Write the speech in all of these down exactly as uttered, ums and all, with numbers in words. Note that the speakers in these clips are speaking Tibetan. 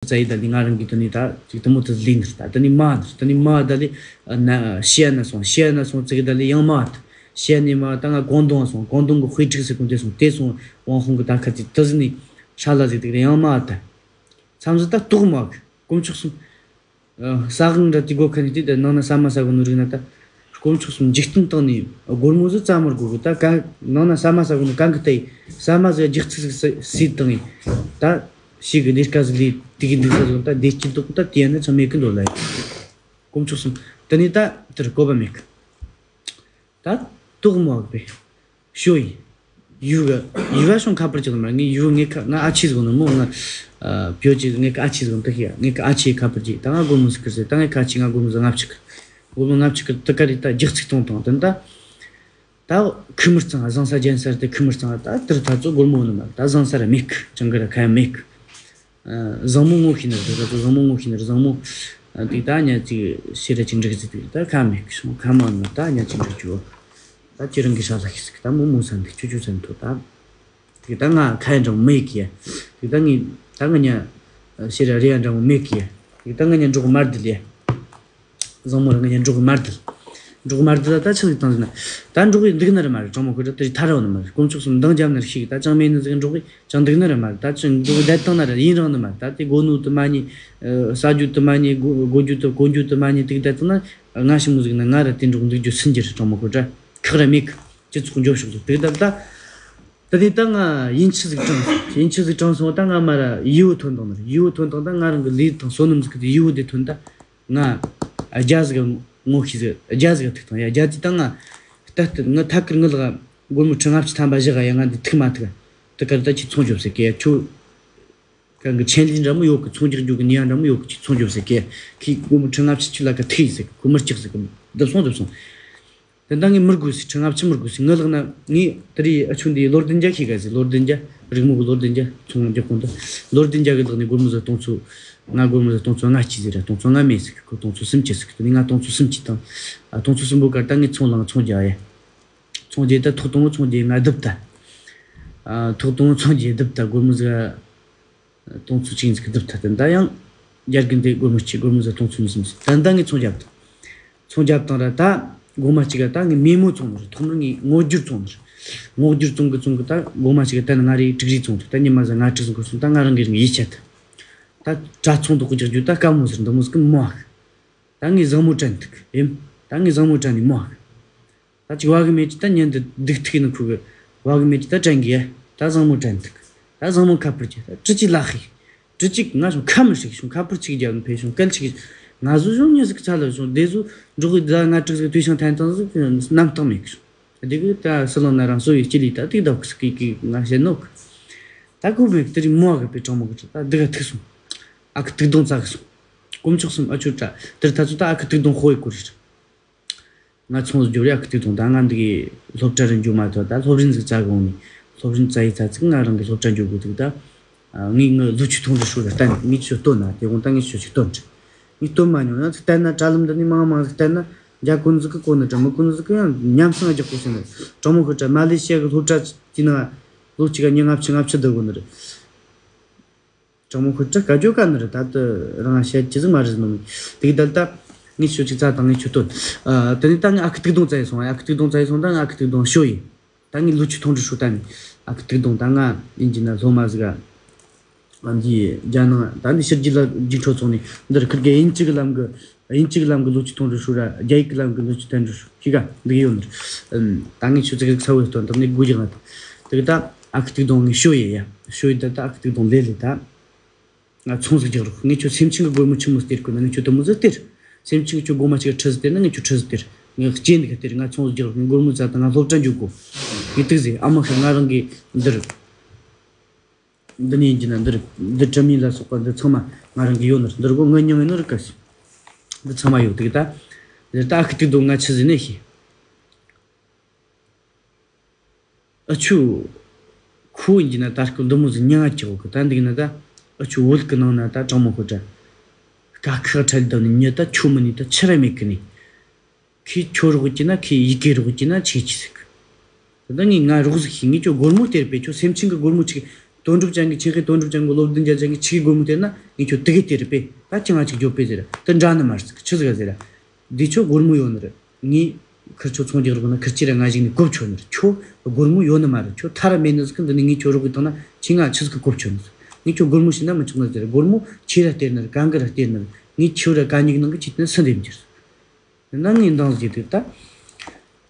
བཙལ་ཡི་ད་ལི་ང་རང་གི་དེ་ནི་ད་ཅིག་དེ་མོ་དེ་ལི་ནི་ད་དེ་ནི་མ་དེ་ནི་མ་ད་ལི་ན་ཤི་ཡ་ན་སོང་ཤི་ཡ་ན་སོང་ཙིག་ད་ལི་ཡང་མ་དེ་ཤི་ཡ་ནི་མ་ད་ང་ཀོང་ཏུང་སོང་ཀོང་ཏུང་གི་དཔེ་ཁྲིག་ཟེར་གོ་དེ་སོང་དེ་སོང་ཝང་ཧོང་གི་ད་ཁ་ཅིག་དེ་ཟི་ནི་ཧྲ་ལ་ཟིག་དེ་ཡང་མ་དེ་མཚམས་ཟི་ད་ལྟོགས་མ་གི་དཀོན་མཆོག་གསུམ། ཨ། ས་གང་འདྲ་དེ་སྒོ་ཁ་ནས་དེ་ནང་ན་ཟ་མ་ཟ་གོ་ནོ་རིག་ན་ད། དཀོན་མཆོག་གསུམ་འཇིག་རྟེན་སྟེང་ནས་སྒོར་མོ་ཟིག་བཙལ་མི་དགོས་གི་ད་ག་ནང་ན་ཟ་མ་ཟ་གོ་ནོ་གང་གི་ལྟ་ཡི་ཟ་མ་ཟིག་རྒྱག་ཚིག་ཟིག་སྲིད་བཏང་ཡི་ད། ཞིག་གི་ལས་ཀ་ཟིག་ལས་དེ་གི་འདུག་ས་ཟིག་ད་བདེ་སྐྱིད་འདུག་ད་དེ་ཡན་ན་ཚང་མེད་གི་འདོད་ལ་ཡི། དཀོན་མཆོག་གསུམ་དེ་ནས་ད་དེར་བཀོད་པ་མེད་གི། ད་ལྟོགས་མ་བག་པས། ཤོ་ཡི། ཡུ་ག་ཡུ་ག་ཤོང་ཁ་པར་ཅིག་ལ་མར་ངས་ཡུ་ངས་ཁ་ང་ཨ་ཆི་ཟིག་ནི་མོ་ང་། བྱོ་ཅིག་ངས་ཁ་ཨ་ཆི་ཟིག་ནི་ད་ཤི་ཡ་ངས་ཁ་ཨ་ཆི་ཁ་པར་ཅིག་ད་ང་སྒོར་མོ་ཟིག་ཁུར་ཟེར་ད་ངས་ཁ་ཨ་ཆི་ང་སྒོར་མོ་ཟིག་ལྔ་བཅུ་ཁུར། སྒོར་མོ་ལྔ་བཅུ་ཁུར་དུ་ཀ་རི་ད་རྒྱག་ཚིག་གཏོང་དང་དེ་ད། ད་ཁུ་མི་གཙང་བཟང་ས་ཅན་སར་དེ་ཁུ་མི་གཙང་ད་དེར་ད་ཚོ་སྒོར་མོ་ནི་མ་ད་བཟང་ས་ར་མེད་གི་ཅང་གི་ར་ཁ་ཡ་མེད་གི། བཟང་མོ་ངོ་ཤེས་ནི་རེད་ད་ཚོ་བཟང་མོ་ངོ་ཤེས་ནི་རེད་བཟང་མོ། དེ་ད་ཉ་ཅིག་ཤེས་ར་ཅིག་འགྲིག་ཟིག་དེ་ད་ཁ་མེད་གི་སོང་ཁ་མ་ནི་ད་ཉ་ཅིག་འགྲིག་རྒྱུ། ད་ཁྱེད་རང་གི་ཧྲ་ལ་ཤི་ཟིག་ད་མོ་མོ་ས་འདུག་ཆུ་ཆུ་ས་འདུག་ད། དེ་ད་ང་ཁ་ཡ་འདྲ་མོ་མེད་གི་ཡ། དེ་ད་ངི་ད་ང་ཉ་ཤེས་ར་རེ་ཡ་འདྲ་མོ་མེད་གི་ཡ། དེ་ད་ང་ཉ་འགྲོགས་མར་དེ་ལ་ཡ། བཟང་མོ་ར་ང་ཉ་འགྲོགས་གི་མར་དེ། འགྲོགས་མར་དེ་ད་ད་ཆི་ཟིག་བཏང་ཟིན་ན། ད་འགྲོགས་གི་འདུག་ན་ར་མ་རེད་གྲོགས་མོ་ཁོ་ད་དེ་ཐ་ར་བ་ནི་མ་རེད་དཀོན་མཆོག་གསུམ་འདང་རྒྱབ་ན་ར་ཤི་གི་ད་ཅང་མེད་ནི་ཟིག་འགྲོགས་གི་ཅང་འདུག་ན་ར་མ་རེད་ད་ཅི་འགྲོགས་གི་བསྡད་བཏང་ན་ར་ཡིན་རང་ནི་མ་རེད་ད་དེ་སྒོ་ནུ་དུ་མ་ཉེ། ས་རྒྱུ་དུ་མ་ཉེ་སྒོ་སྒོ་རྒྱུ་དུ་གོན་རྒྱུ་དུ་མ་ཉེ་དེ་གི་བསྡད་བཏང་ན། ང་ཞི་མོ་ཟིག་ན་ང་ར་དེ་འགྲོགས་འདུག་རྒྱུ་སུན་གྱི་རེད་གྲོགས་མོ་ཁོ་ད་ཁག་ར་མེད་གི་སྤྱི་ཚོགས་འགྱོ་ཤོག་ཟིག་དེ་གི་ད་ད། ད་དེ་ད་ང་ཡིན་ཆི་ཟིག་དྲངས་སོང་། ཡིན་ཆི་ཟིག་དྲངས་སོང་ད་ང་མ་ར་ཡིའུ་ཐོན་དང་ནི་ཡིའུ་ཐོན་དང་ད་ང་རང་གི་ལས་དང་བསོད་ནམས་ཟིག་གི་ཡིའུ་དེ་ཐོན་ད་ང་རྒྱ་ཟིག་ངོ་ཤེས་ཟིག་རྒྱ་ཟིག་ཐུག་དང་ཡ་རྒྱ་དེ་ད་ང་ལྟ་ལྟ་ང་ཐད་ཀར་ངི་ལག་སྒོར་མོ་ཁྲི་ལྔ་བཅུ་ཐམ་པ་བཞག་ཡ་ང་འདི་ཐུག་མ་ཐུག་དེ་གར་ད་ཁྱི་ཚོང་རྒྱོབ་ཟེར་གི་ཡ་ཁྱོད་གང་གི་ཆེན་ལི་འདྲ་མོ་ཡོད་གི་ཚོང་རྒྱག་རྒྱུ་གི་ནི་ཡ་འདྲ་མོ་ཡོད་གི་ཁྱི་ཚོང་རྒྱོབ་ཟེར་གི་ཡ་ཁྱི་སྒོར་མོ་ཁྲི་ལྔ་བཅུ་ཁྱི་ལ་ག་ཐུག་ཡི་ཟེར་གི་ཁོ་མི་སྐྱག་ཟེར་གི་བསྡུ་སོང་བསྡུ་སོང་། དེ་ད་ངས་མི་དགོས་སི་ཁྲི་ལྔ་བཅུ་མི་དགོས་སི་ངའི་ལག་ན་ངས་དེ་རིང་ཨ་ཆུ་འདིའི་ལོ་བདུན་བརྒྱ་ཤེས་ག་ཟི་ལོ་བདུན་བརྒྱ་རིག་མོ་གི་ལོ་བདུན་བརྒྱ་ཚོང་རྒྱག་གོང་དུ་ལོ་བདུན་བརྒྱ་གི་ལག་ནས་སྒོར་མོ་ཟི་སྟོང་ཚོ་ང་སྒོར་མོ་ཟི་སྟོང་ཚོ་ལྔ་གཅིག་ཟེར་ར་སྟོང་ཚོ་ལྔ་མེད་ཟི་ཁོ་སྟོང་ཚོ་སུམ་ཅུ་ཟི་ཁོ་དེ་ནས་ང་སྟོང་ཚོ་སུམ་ཅུ་དང་ཨ་སྟོང་ཚོ་གསུམ་པོ་གར་ད་ངས་ཚོང་ལང་ཚོང་རྒྱག་ཡ་ཚོང་རྒྱག་ད་ཐོག་སྟོང་ཚོང་རྒྱག་ང་རྡིབ་ད་ཨ་ཐོག་སྟོང་ཚོང་རྒྱག་རྡིབ་ད་སྒོར་མོ་ཟི་སྟོང་ཚོ་གཅིག་འཛུགས་སྡུབ་ཐ་དན་ད་ཡང་རྒྱ་རྒན་དེ་སྒོར་མོ་གཅིག་སྒོར་མོ་ཟི་སྟོང་ཚོ་གཉིས་གསུམ་ཟི་ད་ད་ངས་ཚོང་རྒྱབ་དང་། ཚོང་རྒྱབ་དང་ར་ད་སྒོར་མ་གཅིག་ག་ད་ངས་མེ་མོ་བཙོང་ནི་རེད་ཐོག་མར་ངས་སྔོ་སྒྱུར་བཙོང་ནི་རེད། སྔོ་སྒྱུར་བཙོང་གི་བཙོང་གི་ད་སྒོར་མ་གཅིག་ག་ད་ནི་ང་རེ་དྲུག་རེ་བཙོང་ཐུབ་ད་ཉི་མ་ཟི་ང་དྲུག་ཟི་འཁོར་སོང་ད་ང་རང་གི་རིང་ཡིད་ཆད་ད། ད་གྲྭ་ཚོང་དུ་ཀུ་རྒྱག་རྒྱུ་ད་དཀའ་མོ་ཟེར་འདི་མོ་ཟི་ཀི་མོ་ཨ། ད་ངས་བཟང་མོ་དྲན་ཐུག་ཡིན། ད་ངས་བཟང་མོ་དྲན་ནི་མོ་ཨ། ད་ཅིག་བ་གི་མེད་ཀྱི་ད་ཉན་དུ་སྡུག་ཐུག་ནི་ཁུ་གི་བ་གི་མེད་ཀྱི་ད་དྲན་གི་ཡ་ད་བཟང་མོ་དྲན་ཐུག་ད་བཟང་མོ་ཁ་པར་གྱི་ད་ཀྲི་ཅི་ལ་ཧི་ཀྲི་ཅི་ང་བྱུང་ཁ་མི་ཧྲིག་བྱུང་ཁ་པར་ཅིག་རྒྱབ་ནི་ཕེ་བྱུང་སྐད་ཅིག་ང་བཟོ་བྱུང་མྱི་ཟིག་ཚ་ལ་བྱུང་དེ་བཟོ་འགྲོ་གི་ད་ང་ཀྲིག་ཟིག་དུས་ཤང་ཐན་ཐང་ཟིག་རྣམ་སྟངས་མེད་གི་བྱུང་དེ་གི་ད་སི་ལོང་ན་རང་སོ་ཡི་སྐྱི་ལི་ད་ཏིག་ད་གི་སྐི་གི་ང་བཤད་ནོ་གི་ད་གོ་མེད་གི་དེ་རིང་མོ་གི་པའི་གྲོགས་མོ་གི་ད་སྡུག་ག་ཐུག་སོང་ཨ་ཁུ་ཐུག་དོང་ཙ་གི་སོང་དཀོན་མཆོག་གསུམ་ཨ་ཆོ་ད་དེར་ད་ཚོ་ད་ཨ་ཁུ་ཐུག་དོང་ཧོ་ཡི་གོ་རེད། ང་ཚོང་ཟི་འགྱོ་རེ་ཨ་ཁུ་ཐུག་དོང་ད་ང་འདི་གི་སློབ་གྲྭ་རུ་འགྱོ་མ་ཐུབ་ད་སློབ་རིན་ཟིག་བཙལ་གི་འོང་ནི་སློབ་རིན་བཙལ་ཡི་ཚ་ཚིག་ང་རང་གི་སློབ་གྲྭ་འགྱོ་དགོས་ཐུག་ད་ངས་ངི་ལུ་ཆུ་ཐུང་རུ་ཧྲུ་ར་བསྟན་ངས་ཆུ་སྟོན་ན་དེ་དགོང་ད་ངས་ཆུ་ཆུ་སྟོན་དྲི་ངས་སྟོན་མ་མྱོང་ཡང་ཚིག་བསྟན་ན་དྲ་ལམ་འདི་ནས་མང་མང་ཟིག་བསྟན་ན་རྒྱ་ཀུན་ཟིག་གི་གོ་ནི་དྲ་མི་ཀུན་ཟིག་གི་ཡང་ཉམས་སང་རྒྱག་གོ་ཟེར་ནི་དྲ་མོ་ཁུ་དྲ་མ་ལེ་ཤི་ཡ་གི་སློབ་གྲྭ་དེ་ནང་ལོ་གཅིག་ག་ཉིན་ལྔ་བཅུ་ལྔ་བཅུ་བསྡུ་དགོས་ནི་རེད། དྲང་མོ་ཁོ་ཁྲི་ཀ་ཅོ་ཀ་ནི་རེད་ད་དུ་རང་བཤད་ཀྱི་ཟིག་མ་རེད་ཟིག་ནོ་མི། དེ་གི་ད་ལྟ་ངས་ཤོད་ཅིག་རྩ་དང་ངས་ཁྱོད་སྟོན། ཨ། དེ་ནས་ད་ངས་ཨ་ཁུ་ཐུག་དོང་བཙལ་ཡི་སོང་ཨ་ཁུ་ཐུག་དོང་བཙལ་ཡི་སོང་ད་ངས་ཨ་ཁུ་ཐུག་དོང་ཤོད་ཡི། ད་ངས་ལུ་ཆུ་ཐོང་ཁྲི་ཧྲུ་ད་ནི་ཨ་ཁུ་ཐུག་དོང་ད་ང་ཡིན་གྱི་ན་སློབ་མ་ཟིག་ག་ཨ་འདི་རྒྱ་ནང་ད་འདི་ཕྱི་རྒྱལ་ལ་རྒྱུགས་འཕྲོད་སོང་ནས་འདིར་ཁུར་གི་དབྱིན་ཇི་གི་ལམ་གི་དབྱིན་ཇི་གི་ལམ་གི་ལོ་ཆུ་ཐོང་རུ་ཧྲུ་ར་རྒྱ་ཡིག་གི་ལམ་གི་ལོ་ཆུ་ཐོན་རུ་ཧྲུ་ཁི་ག་འདི་གི་ཡོད་ནི་རེད། ད་ངས་ཆུ་ཚིག་རིག་ཚ་བོའི་སྟོན་ཐོག་ནས་དགུ་རྒྱག་ན་དེ་གི་ད་ཨ་ཁུ་ཐུག་དོང་ངས་ཤོ་ཡེ་ཡ་ཤོ་ཡེ་ད་ད་ཨ་ཁུ་ཐུག་དོང་ལེ་ལེ་ད་ང་ཚོང་ཟིག་རྒྱག་རོགས། ངས་ཁྱོད་སེམས་ཅན་གི་སྒོར་མོ་ཆི་མོ་སྟེར་དགོས་ན་ངས་ཁྱོད་དུ་མོ་ཟིག་སྟེར། སེམས་ཅན་གི་ཁྱོད་སྒོར་མ་ཅིག་ཁྲི་ཟིག་སྟེར་ན་ངས་ཁྱོད་ཁྲི་ཟིག་སྟེར། ངས་སྐྱེས་འདི་ག་སྟེར། ང་ཚོང་ཟིག་རྒྱག་རོགས། ངས་སྒོར་མོ་བཙལ་ད་ང་སློབ་གྲྭ་འཇུག་དགོས། ངས་དུག་ཟིག་ཨ་མ་ཤ་ང་རང་གི་འདིར། འདི་ནས་ཡིན་གྱི་ན་འདིར་འདི་དྲི་མིན་ལ་སོགས་པ་འདི་ཚང་མ་ང་རང་གི་ཡོད་ནི་རེད། འདིར་སྒོ་ངོས་མྱོང་ངེ་ནོ་རིག་ག་ཞིག་འདི་ཚང་མ་ཡོད་དུག་ད། འདིར་ད་ཨ་ཁུ་ཐུག་དོ་ང་ཆི་ཟིག་ནས་ཤེས། ཨ་ཆུ། ཁོ་ཡིན་གྱི་ན་ད་སྐུ་འདི་མོ་ཟིག་ཉང་ང་ཅི་འོག་གི་ད་འདི་གི་ན་ད་ཨ་ཆུ་བོད་གི་ནང་ན་ད་དྲང་མོ་ཁོ་ད། དཀའ་ཁག་ཁྲལ་བསྡད་ནི་མྱི་ད་ཆུ་མི་ནི་ད་ཆི་ར་མེད་གི་ནི། ཁོས་ཁྱོད་རོགས་ཀྱི་ན་ཁོས་ཡི་གེ་རོགས་ཀྱི་ན་ཆེ་ཆེ་ཟིག་ད་ལྟ་ངས་ང་རོགས་ཟིག་ཤེས། ངས་ཁྱོད་སྒོར་མོ་སྟེར་པས་ཁྱོད་སེམས་ཅན་གྱི་སྒོར་མོ་ཅིག་ དོན་གྲུབ་ཅན་གྱི་ཆེན་ཧེ་དོན་གྲུབ་ཅན་གྱི་སློབ་སྟོན་རྒྱལ་ཅན་གྱི་ཆི་གི་སྒོར་མོ་སྟེར་ན་ངས་ཁྱོད་དེ་གི་སྟེར་རེད་པས། ད་ཁྱི་ང་ཅིག་འགྱོད་པས་ཟེར། དེ་འདྲ་ནི་མ་རེད་ཟེར། ཆི་ཟིག་ག་ཟེར། འདི་ཁྱོད་སྒོར་མོ་ཡོད་ནི་རེད། ངས་ཁིར་ཆོ་ཚོང་རྒྱག་རོགས་ན་ཁིར་ཆོ་ར་ང་ཞིག་ནས་གོ་ཆོད་ནི་རེད། ཁྱོད་སྒོར་མོ་ཡོད་ནི་མ་རེད། ཁྱོད་ཐ་ར་མེད་ནི་ཟིག་གི་འདི་ནས་ངས་ཁྱོད་རོགས་གི་བཏང་ན་ཁྱི་ང་ཆི་ཟིག་གི་གོ་ཆོད་ནི་ཟིག། ངས་ཁྱོད་སྒོར་མོ་བྱིན་ན་མི་ཆོག་ནི་ཟེར། སྒོར་མོ་ཁྱེད་ར་སྟེར་ནི་རེད། གང་གི་ར་སྟེར་ནི་རེད། ངས་ཁྱོད་ར་གད་སྙིགས་ནང་གི་ཁྱི་དེ་སུ་འདེམ་རྒྱུ་རེད། དེ་ན་ངས་འདང་ཟིག་དེ་ད་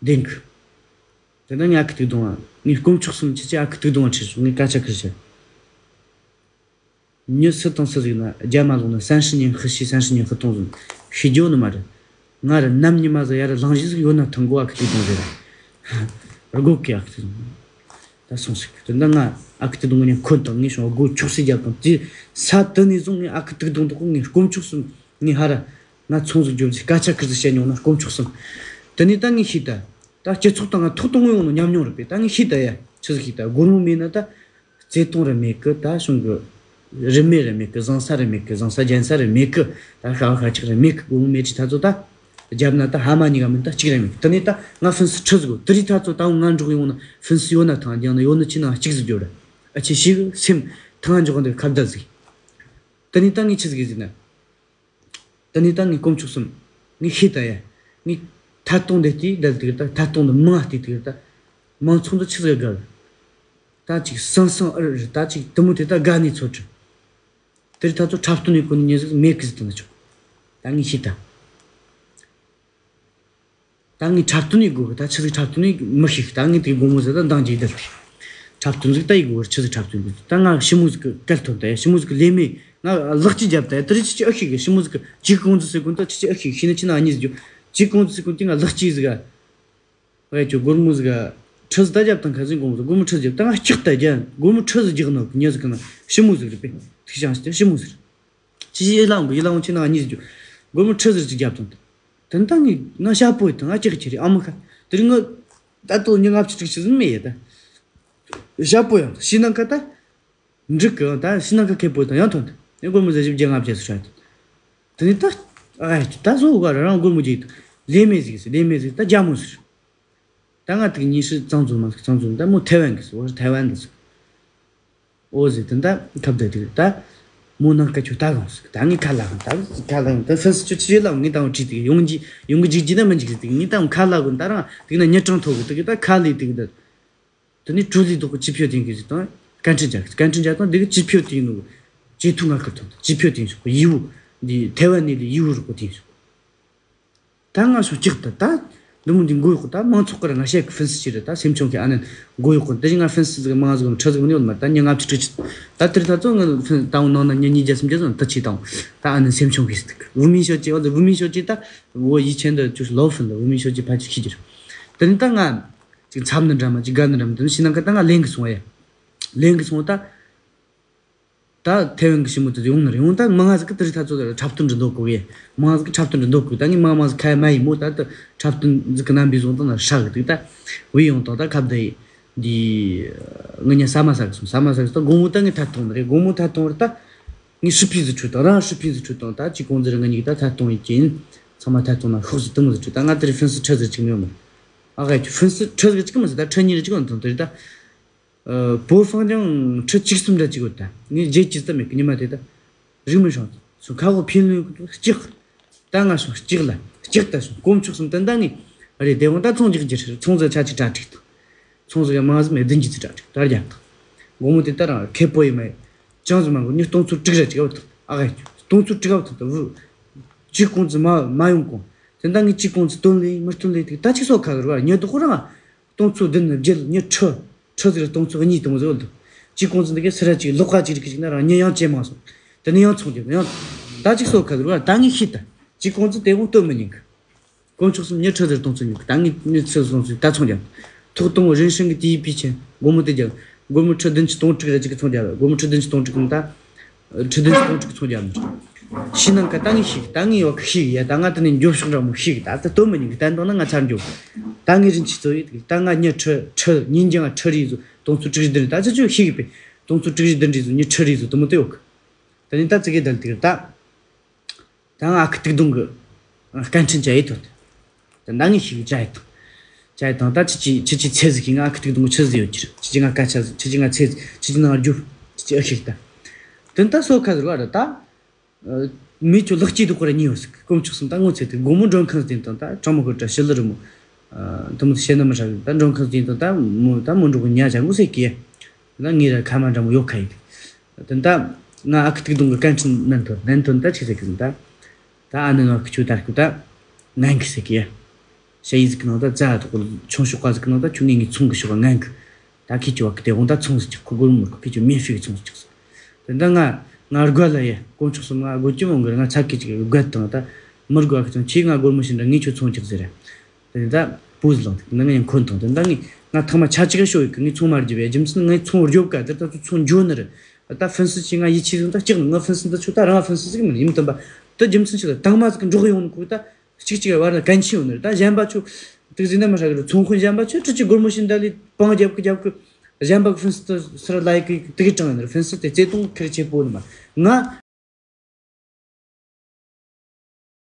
བདེན་གི། དེ་ན་ངས་ཨ་ཁུ་ཐུག་གདོང་ང་། ངས་དཀོན་མཆོག་གསུམ་ཁྱེད་ཀྱིས་ཨ་ཁུ་ཐུག་གདོང་ང་ཁྲིད་སོང་། ངས་སྐད་ཆ་ཁིར་བཤད། མྱི་སུ་དང་སུ་ཟིག་ན་རྒྱ་མ་ལོག་ན་三十年河西三十年河东ཟིན་ཤི་རྒྱུ་ནི་མ་རེད། ང་ར་ནམ་ཉི་མ་ཟིག་ཡ་ར་ལངས་གཞི་ཟིག་ཡོད་ན་ཐང་གོ་ཨ་ཁུ་ཐུག་གདོང་ཟེར། སྒོ་ཀི་ཨ་ཁུ་ཐུག་གདོང་། ད་སོང་ཟིག། དེ་འདྲ་ང་ཨ་ཁུ་ཐུག་གདོང་ངས་འཁོན་དང་ངས་བྱུང་སྒོ་ཆོག་སེ་རྒྱབ་དང་དེ་ས་དེ་ནས་བཟུང་ངས་ཨ་ཁུ་ཐུག་གདོང་དུ་ངས་དཀོན་མཆོག་གསུམ་ངས་ཧ་ར་ང་ཚོང་ཟིག་རྒྱོབ་ཟིག་སྐད་ཆ་ཁིར་ཟིག་བཤད་མྱོང་ན་དཀོན་མཆོག་གསུམ། དེ་ནས་ད་ངས་ཤེས་ད། ད་སྤྱི་ཚོགས་དང་ང་ཐོག་དང་ངོ་ཡོང་ནོ་ཉམས་མྱོང་རེད་པས། ད་ངས་ཤེས་ད་ཡ་ཆི་ཟིག་ཤེས་ད། སྒོར་མོ་མེད་ན་ད་བརྩེ་དུང་རེ་མེད་གི། ད་གཞུང་གི་རིན་མེད་རེ་མེད་གི། བཟང་ས་རེ་མེད་གི། བཟང་ས་རྒྱན་ས་རེ་མེད་གི། ད་ཤ་བ་ཤ་ཆག་རེ་མེད་གི། སྒོར་མོ་མེད་ཅི་ཐ་ཚོ་ད་རྒྱབ་ན་ད་ཧ་མ་གཉིས་ཀ་མིན་ད་གཅིག་རེ་མེད་གི། དེ་ནས་ད་ང་ཧྥིན་སི་ཁྲི་ཟིག་གོ། དེ་རིགས་ཐ་ཚོ་ད་འོང་ང་འགྲོགས་ཡོང་ན་ཧྥིན་སི་ཡོད་ན་ཐང་རྒྱང་ན་ཡོད་ནི་ཆི་ན་གཅིག་ཟིག་རྒྱོབ་ར། ཨ་ཆི་ཞིག་སེམས་ཐང་འཇོག་འདི་ཁ་བརྡ་ཟིག། དེ་ནས་ད་ངས་ཆི་ཟིག་ཟིག་ན། ད་ནི་ད་ངས་དཀོན་མཆོག་གསུམ། ངས་ཤེས་ད་ཡ། ངས་ཐད་གཏོང་འདི་ལྟའི་བསྡད་དུས་ད་ཐད་གཏོང་འདི་མང་ང་བལྟས་དུས་ད། མང་ཚོགས་འདི་ཆི་ཟིག་དགའ། ད་ཅིག་སང་སང་ཨར་ད་ཅིག་དུ་མོ་དེ་ད་དགའ་ནས་ཚོ་དྲི། དེར་ད་ཚོ་འཁྲབ་སྟོན་ནས་གོ་ནས་ཉེ་ཟིག་མེད་གི་ཟིག་ད་ན་ཆོག། ད་ངས་ཤེས་ད། ད་ངས་འཁྲབ་སྟོན་ཡེད་དགོས་གི། ད་ཆི་ཟིག་འཁྲབ་སྟོན་ཡེད་མི་ཤེས་གི། ད་ངས་དེ་དགོང་མོ་ཟིག་ད་འདང་རྒྱག་བསྡད་གི། འཁྲབ་སྟོན་ཟིག་ད་ཡེད་དགོས་གི། ཆི་ཟིག་འཁྲབ་སྟོན་ཡེད་དགོས། ད་ང་ཞི་མོ་ཟིག་གི་སྐད་ཐོན་ད་ཡ། ཞི་མོ་ཟིག་གི་ལས་མེད། ང་ལག་གཅིག་རྒྱབ་ད་ཡ། དེ་རིགས་ཅི་ཅི་ཨེ་ཤེས་གི། ཞི་མོ་ཟིག་གི་ཅིག་གོང་ཟིག་ཟེར་གོ་ད་ཆི་ཅི་ཨེ་ཤེས་གི། ཤེས་ན་ཆི་ན་གཉིས་ཟིག་རྒྱུ། ཅིག་གོང་ཟིག་ཟེར་གོ་དེ་ང་ལག་གཅིག་ཟིག་ག། ཨེ་ཁྱོད་སྒོར་མོ་ཟིག་ག། ཁྲི་ཟིག་ད་རྒྱབ་དང་ཁ་ཟིག་དགོང་མོ་ཟིག་སྒོར་མོ་ཁྲི་ཟིག་རྒྱབ། ད་ང་སྐྲག་ད་རྒྱ། སྒོར་མོ་ཁྲི་ཟིག་རྒྱག་ནོ་གི་མྱི་ཟིག་གི་ན་ཞི་མོ་ཟིག་རེད་པས། ཐིག་ཤང་ཞི་ཞི་མོ་ཟིག་རེད། ཅི་ཞིག་ཡིད་ལ་འོང་གི། ཡིད་ལ་འོང་ཆེ་ན་གཉིས་ཟིག་རྒྱུ། སྒོར་མོ་ཁྲི་ཟིག་ཅིག་རྒྱབ་དང་། དེ་ད་ངས་ང་ཤ་པོ་ཡི་དང་ང་ཅིག་ཁྱེར་རེ་ཨ་མ་ཁ། དེ་རིང་ངི་ད་ལྟོ་ཉི་ལྔ་བཅུ་དྲུག་ཅུ་ཟིན་མེད་ཡ་ད། ཤ་པོ་ཡང་ཤི་ནང་ཁ་ད། འགྲིག་གི། ད་ཤི་ནང་ཁ་ཁེ་པོ་དང་ཡང་ཐོན་ཏེ་ངས་སྒོར་མོ་ཟ་བཞི་བརྒྱ་ལྔ་བརྒྱ་ཟིག་ཤ་ཡ་ད། དེ་ནས་ད་ཨ་ད་བཟོ་ག་ར་རང་སྒོར་མོ་ཅིག་ལས་མེད་ཟིག་ཟེར། ལས་མེད་ཟིག་ད་རྒྱ་མོ་ཟིག། ད་ང་དེ་གཉིས་སུ་གཙང་འཛུལ་མ་ཟིག་གཙང་འཛུལ། ད་མོ་ཐའེ་ཝན་གི་ཟིག་བ་ཐའེ་ཝན་གི་ཟིག། ཨོ་ཟེར་དེ་འདྲ་ཁ་བརྡ་དེ་ད་མོ་ནང་སྐད་ཆོ་ད་གང་ཟིག། ད་ངས་ཁ་ལ་གང་ད་ཁ་ལ་གང་ད་ཧྥན་སི་ཆུ་ཆུ་ལ་ངས་ད་བྲིས་དེ་ཡོང་གི་ཡོང་གི་འཇིག་གི་ན་མི་འཇིག་ཟིག། ངས་ད་ཁ་ལ་གང་ད་རང་དེ་ན་ཉི་གྲང་ཐོག་གི་དེ་གི་ད་ཁ་ལས་དེ་གི་ད། དེ་ནས་ཀྲུའུ་ལི་ཏོག་གི་ཅི་ཕིའུ་ཏིང་གི་ཟིག་དང་སྐད་འཕྲིན་རྒྱག་གི། སྐད་འཕྲིན་རྒྱག་དང་དེ་གི་ཅི་ཕིའུ་ཏིང་ནུ་ཇེ་ཐུ་ང་ཁུར་ཐོན་ཅི་ཕིའུ་ཏིང་ཞོག་གི་ཡིའུ་འདི་ཐའེ་ཝན་ནས་ལས་ཡིའུ་རུ་གོ་ཏིང་ཞོག། ད་ང་ཤོག་ཅིག་ད་ད་འདི་མོ་འདི་མགོ་གཡོག་ད་མང་ཚོགས་ཀར་ང་བཤད་གི། ཧྥན་སི་ཅི་རེད་ད་སེམས་ཆུང་གི་ཨ་ནན་མགོ་གཡོག་གི། དེ་བཞིན་ང་ཧྥན་སི་ཟིག་མང་ཟིག་ཁྲི་ཟིག་མི་ཡོད་མ་ད་ཉི་ལྔ་བཅུ་དྲུག་ཅུ་ད་དེར་ད་ཚོ་ང་ཧྥན་ཏང་ནང་ན་ཉི་ཉིས་བརྒྱ་སུམ་བརྒྱ་ཙམ་ད་ཅི་དང་ད་ཨ་ནན་སེམས་ཆུང་གི་ཟིག་ཝུ་མིན་ཤོ་ཅི་ཨོ་ད་ཝུ་མིན་ཤོ་ཅི་ད་ཝོ་ཡི་ཆེན་ད་ཅུ་ལོ་ཧྥན་ད་ཝུ་མིན་ཤོ་ཅི་ཕ་ཅི་ཁི་ཅི་རེད། དེ་ནི་ད་ང་ཅིག་འཚབ་ནི་འདྲ་མ་ཅིག་དགའ་ནི་འདྲ་མ་དེ་ནི་ཤི་ནང་ཁ་ད་ང་ལེན་གི་སོང་བ་ཡ། ལེན་གི་སོང་བ་ད། ད་ཐའེ་ཝན་གི་ཞི་མོ་དེ་ཡོང་ནི་རེད། ཡོང་ད་མི་ང་ཟིག་གི་དེ་རིགས་ཐ་ཚོ་དེ་འཁྲབ་སྟོན་འདྲི་འདོད་གོ་གི། མི་ང་ཟིག་གི་འཁྲབ་སྟོན་འདྲི་འདོད་གོ་གི། ད་ངས་མི་ང་མ་ཟིག་ཁ་ཡ་མ་ཡིན་མོ་ད་ད་འཁྲབ་སྟོན་ཟིག་གི་རྣམ་པའི་བཟུང་ད་ན་ཧྲ་གི་དུས་ད་ཝི་ཡོང་ད་ད་ཁ་བརྡ་ཡི་འདི་ང་ཉ་ས་མ་ཟ་གི་སོང་། ས་མ་ཟ་གི་སོང་ད་དགོང་མོ་ད་ངས་ཐད་གཏོང་ནི་རེད། དགོང་མོ་ཐད་གཏོང་རེད་ད། ངས་ཧྲི་ཕིན་ཟིག་ཁྲུད་དང་རང་ཧྲི་ཕིན་ཟིག་ཁྲུད་དང་ད་ཅི་གོང་ཟིག་རེད། ང་གཉིས་ད་ཐད་གཏོང་ཡིན་གྱིན་ཚང་མ་ཐད་གཏོང་ན་ཤོག་ཟིག་དུ་མོ་ཟིག་ཁྲུད་ད་ང་དེ་རིང་ཧྥན་སི་ཁྲི་ཟིག་ཅིག་མི་ཡོང་མོ། ཨ་ག་ཧྥན་སི་ཁྲི་ཟིག་ཅིག་མི་ཟིག་ད་ཁྲི་གཉིས་རེ་ཅིག་ཡོང་དང་དེ་རེད་ད། བོད་ཧྥང་ཀྱང་ཁྲི་གཅིག་གསུམ་འདྲ་གཅིག་ཡོད་ད། ངས་རྗེས་ཀྱི་ཙམ་མེད་གི་ཉི་མ་དེ་ད། རིག་མི་ཤོང་སོང་། ཁ་འོག་ཕིན་ལོས་ཀྱི་ལྕགས། ད་ང་སོང་ལྕགས་ལ་ལྕགས་ད་སོང་། དཀོན་མཆོག་གསུམ་ད་ད་ནི་རེད། དེ་དབང་ད་ཚོང་རྒྱག་རྒྱུ་རེད། ཚོང་ཟིག་ཆ་གཅིག་གྲ་སྒྲིག་དང་། ཚོང་ཟིག་ཡ་མང་ཟིག་མེད་བདུན་གྱི་ཙི་གྲ་སྒྲིག་ད་རྒྱབ་དང་། དགོང་མོ་དེ་ད་རང་ཁེ་པོ་ཡི་མ་ཡི་ཅང་ཟིག་མ་གོ་ཉི་སྟོང་ཚོ་དྲུག་ར་གཅིག་ཡོད་དང་། ཨ་ག་སྟོང་ཚོ་དྲུག་ཡོད་དང་ད་བུ། གཅིག་གོང་ཚོ་མ་མ་ཡོང་གོང་། དེ་ད་ངས་གཅིག་གོང་ཚོ་སྟོན་ལེ་མི་སྟོན་ལེ་དེ་ད་གཅིག་སོ་ཁ་གི་རུ་ཉི་དོག་རང་། སྟོང་ཚོ་བདུན་བརྒྱད་ཉི་ཁྲི། ཁྲི་ཟིག་ར་སྟོང་ཚོ་གཉིས་དང་ཟིག་འོ་འདུག་གཅིག་གོང་ཚོ་འདི་གའི་སི་ར་གཅིག་ལོག་ཁ་གཅིག་རིག་གཅིག་ན་རང་ཉི་ཡང་ཇེ་མང་སོང་། དེ་ནི་ཡང་ཚོང་རྒྱབ་ཡང་། ད་གཅིག་སོ་ཁ་ཟིག་ར་ད་ངས་ཤེས་ད། གཅིག་གོང་ཚོ་དེ་དགོང་སྟོན་མི་ཉན་གི། དཀོན་མཆོག་གསུམ་ཉི་ཁྲི་ཟིག་སྟོང་ཚོ་ཉོ་གི། ད་ངས་ཉི་ཁྲི་སོང་ཚོ་ད་ཚོང་རྒྱབ། ཐོག་དང་པོ་རིན་ཤིང་གི་དེའི་པི་ཆེན་སྒོར་མོ་དེ་རྒྱབ། སྒོར་མོ་ཁྲི་བདུན་ཅུ་སྟོང་དྲུག་ར་གཅིག་གི་ཚོང་རྒྱབ། སྒོར་མོ་ཁྲི་བདུན་ཅུ་སྟོང་དྲུག་གི་ད། ཁྲི་བདུན་ཅུ་སྟོང་དྲུག་ཚོང་རྒྱབ་ནི། ཤི་ནང་ཀ་ད་ངས་ཤིག་ད་ངས་ཡོད་གི་ཤིག་ཡ་ད་ང་དེ་ནས་འགྱོ་ཕྱོགས་འདྲ་མོ་ཤིག་ད་ད་སྟོན་མི་ཉན་གི། ད་འདོན་ན་ང་ཚར་འགྱོ། ད་ངས་རིན་ཆེན་ཚོ་ཡོད་གི། ད་ང་ཉི་ཁྲི་ཁྲི་ཉིན་རྒྱང་ཁྲི་རེ་ཟོ་སྟོང་ཚོ་དྲུག་བདུན་ད་ཅི་ཅོ་ཤིག་པས། སྟོང་ཚོ་དྲུག་བདུན་རེ་ཟོ་ཉི་ཁྲི་རེ་ཟོ་དུ་མོ་དེ་ཡོད་གི། ད་ནི་ད་ཙི་གེ་དལ་དེ་གི་ད། ད་ང་ཨ་ཁུ་ཏིག་དུང་གི་སྐད་འཕྲིན་བྱ་ཡི་དོ། ད་ང་ངས་ཤིག་བྱ་ཡི་དང་། བྱ་ཡི་དང་ད་ཁྱེད་ཀྱི་ཁྱེད་ཀྱི་ཚེ་ཟིག་གི་ང་ཨ་ཁུ་ཏིག་དུང་གི་ཆི་ཟིག་ཡོད་ཀྱི་རེད། ཁྱེད་ཀྱི་ང་སྐད་ཆ་ཟིག་ཁྱེད་ཀྱི་ང་ཚེ་ཟིག་ཁྱེད་ཀྱི་ནང་རྒྱུ། ཅི་ཨ་ཤིག་ད། དེ་ད་སོ་ཁ་ཟེར་བ་རེད་ད། མི་ཆོ་ལག་སྐྱེས་དུ་ཁོ་ར་ཉེ་བ་ཟིག་དཀོན་མཆོག་གསུམ་ད་ངོ་ཚེ་དེ་དགོང་མོ་མགྲོན་ཁང་ཟིན་དང་ད་གྲང་མོ་ཁོ་ཏྲ་ཤི་ལི་རི་མོ། དུ་མོ་བཤད་ན་མི་ཧྲ་གི་ད་མགྲོན་ཁང་ཟིན་དང་ད་མོ་ད་མོ་འགྲོ་གི་ཉ་ཅང་གོ་ཟེར་གི། ད་ངའི་ར་ཁ་མ་འདྲ་མོ་ཡོད་ཁ་ཡིན། དེ་ད་ང་ཨ་ཁུ་ཏིག་དུང་གི་སྐད་འཕྲིན་ནན་ཐོན་ནན་ཐོན་ད་ཆི་ཟེར་གི་ད། ད་ཨ་ནི་ང་ཁུ་ཆུ་ད་ཁུ་ད་ངན་གི་ཟེར་གི། ཤ་ཡི་ཟིག་གི་ནང་ད་རྫ་དུ་ཆུང་ཤོག་ག་ཟིག་གི་ནང་ད་ཆུ་ངན་གི་ཚོང་གི་ཤོག་ག་ངན་གི། ད་ཁྱེད་ཀྱི་བ་གི་དེ་དགོང་ད་ཚོང་ཟིག་ཅིག་ཁུ་གུར་མུར་ཁུ་ཁྱེད་ཀྱི་མེ་ཤི་གི་ཚོང་ཟིག་ཅིག་ཟེར། དེ་འདྲ་ང་ང་རྒོད་ལ་ཡེ་དཀོན་མཆོག་གསུམ་ང་རྒོད་ཀྱི་མོ་གི་ང་ཚ་གི་ཅིག་རྒོད་དང་ད་མི་རྒོད་གི་ཚོང་ཁྱེད་ང་སྒོར་མོ་ཤི་འདྲ་ངས་ཁྱོད་ཚོང་ཅིག་ཟེར། དེ་ད་པུ་ཟི་ལང་དེ་ང་ཡང་འཁོན་དང་དེ་འདྲ་ངས་ང་ཐང་མ་ཆ་ཅིག་ག་ཤོ་ཡི་གི་ངས་ཚོང་མ་རྒྱབ་ཡ་རྒྱུ་མཚན་ངས་ཚོང་རྒྱོབ་ག་དེ་ད་ཚོ་ཚོང་འཇོ་ནི་རེད། ད་ཧྥིན་སི་ཅིག་ང་ཡིད་ཆེས་ཟིན་ད་ཅིག་ང་ཧྥིན་སི་ད་ཆོ་ད་རང་ཧྥིན་སི་ཟིག་མིན་ཡིན་དམ་པ། ད་རྒྱུ་མཚན་ཆོ་ད་དང་མ་ཟིག་འགྲོག་ཡོང་ནི་ཁུ་ད། གཅིག་གཅིག་བར་ལ་གན་ཆི་ཡོད་ནི་རེད། ད་གཞན་པ་ཚོ་དེ་ཟིན་ན་མི་ཧྲ་གི་རེད། ཚོང་དཔོན་གཞན་པ་ཚོས་ཁྲི་ཆུ་སྒོར་མོ་ཞིག་འདྲ་ལས་པང་རྒྱབ་གི་རྒྱབ་གི། གཞན་པ་གི་ཧྥིན་སི་ཏི་སི་ར་ལའི་གི་དེ་གི་དྲང་ཡོད་ནི་རེད། ཧྥིན་སི་དེ་བརྩེ་དུང་ཁེར་ཆེ་པོ་ནི་མ་ང་